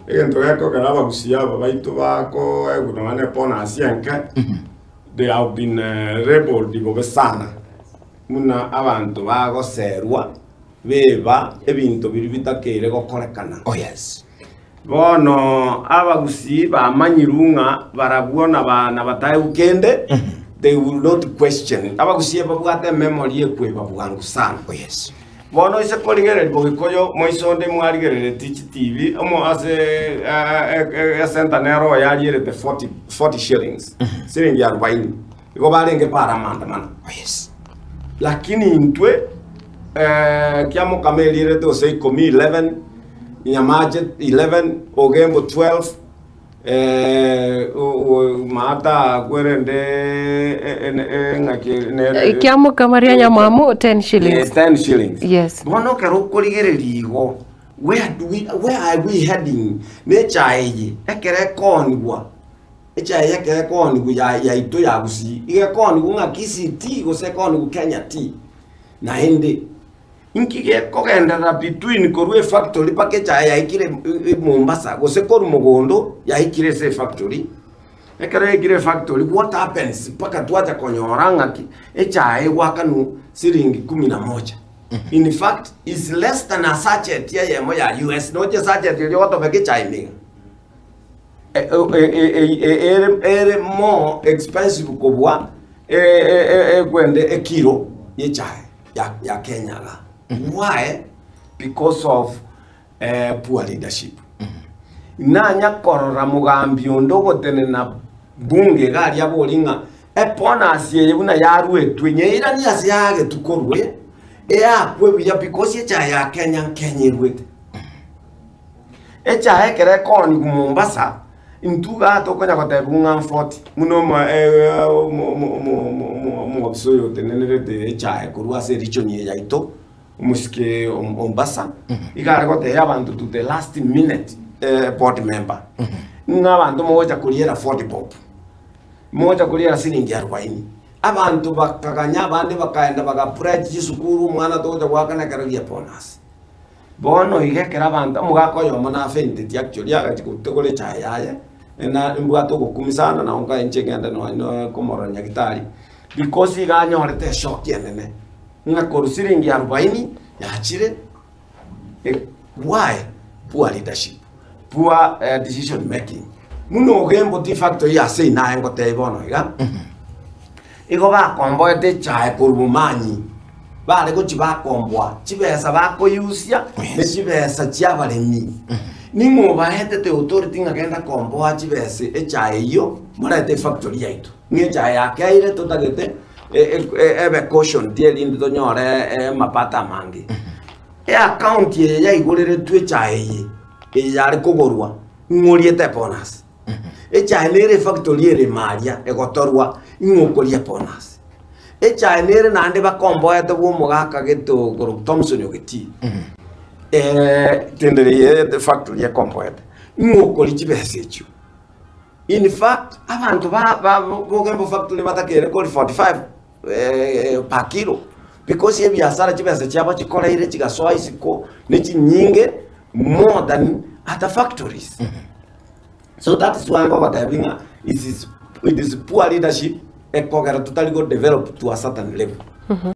Egento gekogera abagusii aba baito bakoegwa nonya ne bonus enke, they have been labelled bobe sana, buna abanto bagoserwa beba ebinto biria bitakeire gokorekana. Oh yes. Bono abagusii bamanyirwe ng'a barabwo naba nabataegwa kende, they will not question. Abagusii babwate ememory ekweba bwango sana. Oh yes. Bono ise korigereria bogikoyo moiso onde mwarigereretie chitibi omo ase esenta nero oyo arierete 40 40 shillings siringi arubaini igo barenge bare amaandamano Oh yes. lakini intwe eh, kiamokama erierete gose ikomi 11 nyamache 11 ogembo 12 Maata kwerende ng'aki nere Kiamokama ria nyamwamu 10 shillings. 10 shillings. Yes. Bono ekero okorigereria igo where do we where are we heading ne echae eye ekero ekoonigwa echae eye ekero ekoonigwa ya yaito ya gusii iga ekoonigwa ng'a Kisii tea gose ekoonigwa Kenya tea naende Inki gekogenderera between korwa efactory mpaka echae yaikire Mombasa gose korwa mogondo yaikire ase efactory? Ekero yaikire efactory what happens mpaka twacha konyora ng'aki echae egwakanwa siringi kumi na moja. In fact is less than a sachet eyemo ya US noche esachet eria ogotobeka echae ime iga. Ere ere more expensive kobua ekwende ekilo y'echae ya ya Kenya iga. Why? Because of poor leadership. Nanya korora mogambi onde ogotenena bunge iga aria abori ng'a ebonus eye buna yaruetwe nyeiranie ase yagetwe korwa eakwe buya because echae ya Kenya nkenya eruete. Echae ekero ekoonigwa Mombasa, intwe igaa tokonya gotebiwa ng'a mfoti, buna omo omo omo omo omo omo omobisa oyo otenenerete echae korwa ase erichoni eye yaito, omosike Mombasa, iga are gotebia abanto to the last minute board member, ng'a abanto mogocha koriera 40 bob, mogocha koriera siringi arubaini. Abanto bakaganya abande bakaenda baga pledge chisukuru, omwana togocha goakana ekero gia bonus. Bono iga ekero abanto, omogaka oyomo nafenteti actually agachia gotegora echae yaye, na mbwate ogokumia sana nabo nkae inche ngende nonya na komorora nyagetari, because iga anyorete eshock enene, ng'a korwa siringi arubaini yachire why? Poor leadership, poor decision making. Buna ogembo tea factory ase ime aye ngotebia bono iga, igo bakomboete echae korwa bomanyi. Bare gochia bakomboa chibesa bakoyusia ne chibesa chi'abaremi. Ning'o obaetete authority ng'a genda komboa chibesa echae eyio morete efactory yaito? Ng'a echae yakeire totagete ebe cautioned erinde tonyore amapato amange. Eaccount eye yaigoreretwe echae eye, eye yare kogorwa, ng'o oriete ebonus? Echae nere efactory ere ime aria egotorwa, ng'o okoria ebonus? Echae nere naende bakomboete bw'omogaka gete okorokwa Thomson Ogetii, tendere eye factory ekomboete, ng'o okoria chibesa echio? In fact, abanto ba ba bogembo factory batakeire kori 45 per kilo, because ebiasara chibesa chiabo chikoreire chigasoa isiko ne chinyinge more than other factories. So that is why ngogotebi ng'a it is it is poor leadership ekogera totari go develop to a certain level.